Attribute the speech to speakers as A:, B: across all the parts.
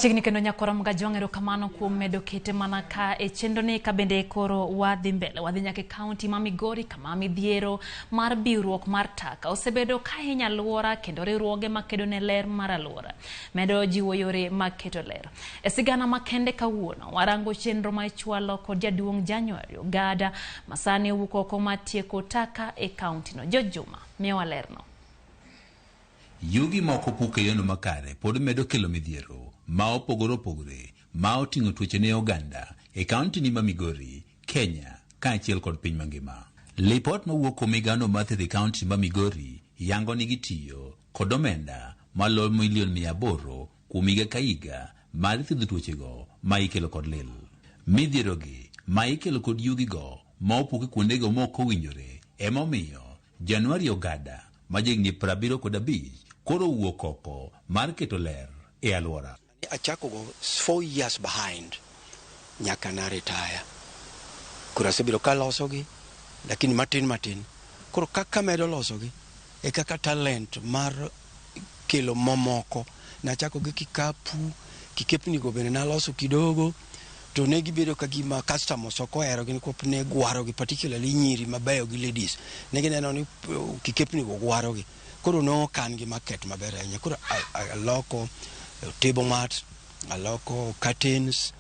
A: Wachiegni kendo nyakwara Mgajwang', erokamano kuom medo kete mana ka e chenro ni. Ka bende koro wadhi mbele, wadhi nyaka e kaunti ma Migori, kama midhiero mar biwruok mar taka osebedo ka hinyo alwora, kendo riwruoge makedo ne ler mar alwora medo jiwo yore mag keto ler. E sigana makende kawuono, warango chenro ma ichwalo kod jaduong' January Ogada, ma sani owuok oko mar tieko taka e kauntino. George Juma miyowa lerno.
B: Yugi moko puk e yono makare pod medo kelo midhiero ma opogore opogore ma oting'o tuoche ne oganda e kaunti ni ma Migori, Kenya kaachiel kod piny mangima. Lipot mawuok kuom migawno mar thieth e kaunti ma Migori yango ni gitiyo kod omenda maloyo milion 800 kuom higa ka higa mar thiedho tuochego ma ikelo kod lil. Midhierogi ma ikelo kod yugigo ma opuk e kuondego ma ok owinjore emomiyo January Ogada ma jahigni 75 koro owuok oko mar keto ler e alwora.
C: Achako go 4 years behind nyaka na retire. Koro asebedo kalosogi, lakini matin matin. Koro kaka medo losogi e kaka talent mar kelo momoko. Nachako gi kikapu, kikepni go bende naloso kidogo, to ne gibedo ka gima customers ok oherogi nikwop ne gwarogi, particularly nyiri mabeyo gi ladies. Ne gineno ni kikepni go gwarogi. Koro nokan gi market maber ahinya. Koro aloko table mat, aloko curtains,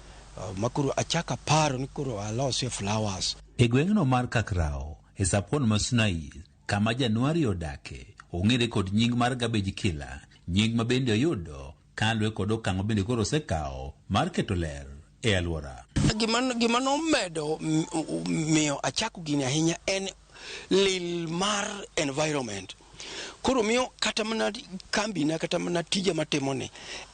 C: makoro achako aparo ni koro alosie flowers.
B: E gweng'no mar Kakrao, e subcounty ma Sunai, kama January odake, ong'ere kod nying mar Garbage Killer, nying ma bende oyudo kaluwore kod okang' ma bende koro osekawo mar keto ler e alwora.
C: Gima nomedo miyo achako gini ahinya en lil mar environment. Koro miyo kata mana kambina, kata mana tija matimoni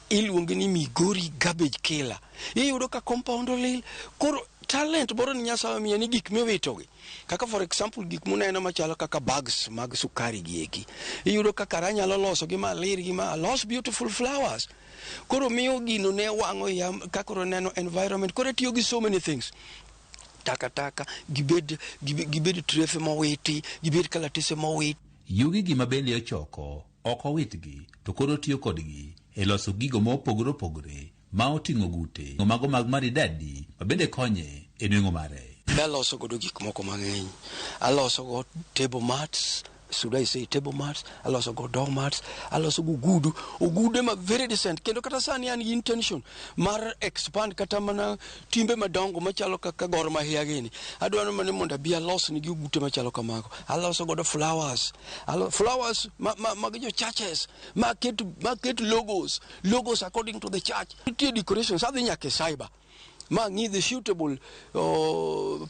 C: iluonge ni Migori Garbage Killer. Iyudo ka compound olil. Koro talent moro ni Nyasaye omiya ni gik miwitogi. Kaka for example, gik muneno machalo kaka bags mag sukari gi eki. Iyudo ka kara anyalo loso gi malir gi ma alos beautiful flowers. Koro miyo gino ne wang'o iya ka koro neno environment. Koro atiyo gi so many things. Takataka, gibed trefe mowiti, gibed kalatese mowiti.
B: Yugi gi ma bende ochoko ok owitgi, to koro otiyo kodgi e loso gigo ma opogore opogore ma oting'o gute mago mag maridadi ma bende konye e nweng'o mare.
C: Aloso godo gik moko mang'eny. Aloso go table mats, should I say table mats, aloso go door mats, aloso go ogudu, ogude ma very decent. Kendo kata sani an gi intention mar expand kata mana timbe madongo machalo kaka Gor Mahia gini. Adwaro mana mondo abi alos nigi ogute machalo kamago. Aloso godo flowers, flowers mag jo churches, ma ket logos according to the church. Nitie decorations, adhi nyaka e cyber ma ng'i the suitable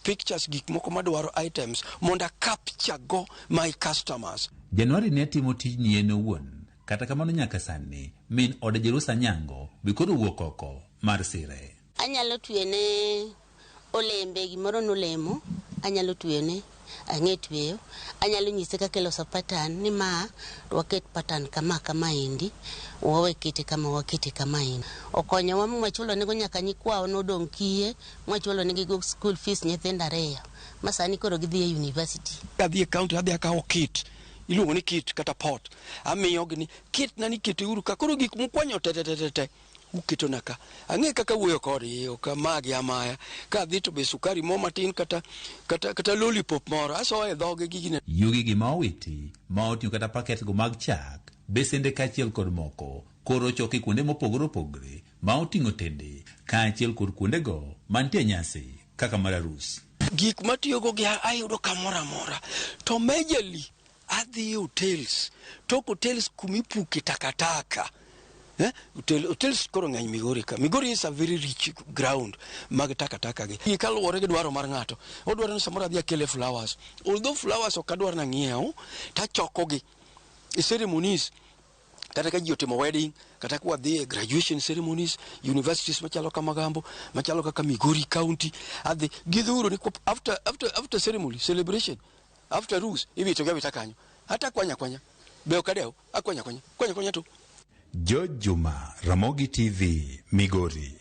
C: pictures, gik moko madwaro, items mondo a capture go my customers.
B: January ne timo tijni en owuon, kata kamano nyaka sani min ode Jerusa Nyango be koro owuok oko mar sire.
D: Anyalo twene olembe, gimoro nolemo, anyalo twene, ang'e tweyo, anyalo nyise kaka iloso pattern ni ma waket pattern kama kama endi, wawe kete kama, wakete kama endi. Okonyowa mwachulo nego nyaka nyikwawa nodong' kiye, mwachulo negi go school fees nyithindo ariyo ma sani koro gidhi e university.
C: Adhi e county, adhi akawo kit iluongo ni kit kata pot, amiyogi ni kit na ni keteuru ka. Koro gik mukwanyo te te te te te uketona ka. Ang'e kaka wuoyo kodgi, ok amagi amaya. Ka adhi to be sukari mo matin kata lollipop moro asoyo e dhoge gigine.
B: Yugi gi ma owiti ma oting'o kata paket go mag chak, besende kaachiel kod moko koro ochoki kuonde mopogore opogore ma oting'o tende kaachiel kod kuondego mantie nyasi kaka mar arus.
C: Gik matiyogo gi ayudo kamoro amora, to majorly adhi e hotels. Tok hotels kumipuke takataka. Eh? Hotels koro ng'eny Migori ka. Migori is a very rich ground mag takataka gi. Gi kaluwore gi dwaro mar ng'ato. Odwaro ni samoro adhi akele flowers. Although flowers ok adwar nang'iew, tachokogi. E ceremonies, kata ka ji otimo wedding, kata ka wadhi e graduation ceremonies, universities machalo kamagambo, machalo kaka Migori County, adhi gidhuro ni after ceremony, celebration, after arus, iwito gi awita kanyo. Hata akwanya akwanya. Be ok adew, akwanya akwanya, kwanya akwanya to.
B: George Juma, Ramogi TV, Migori.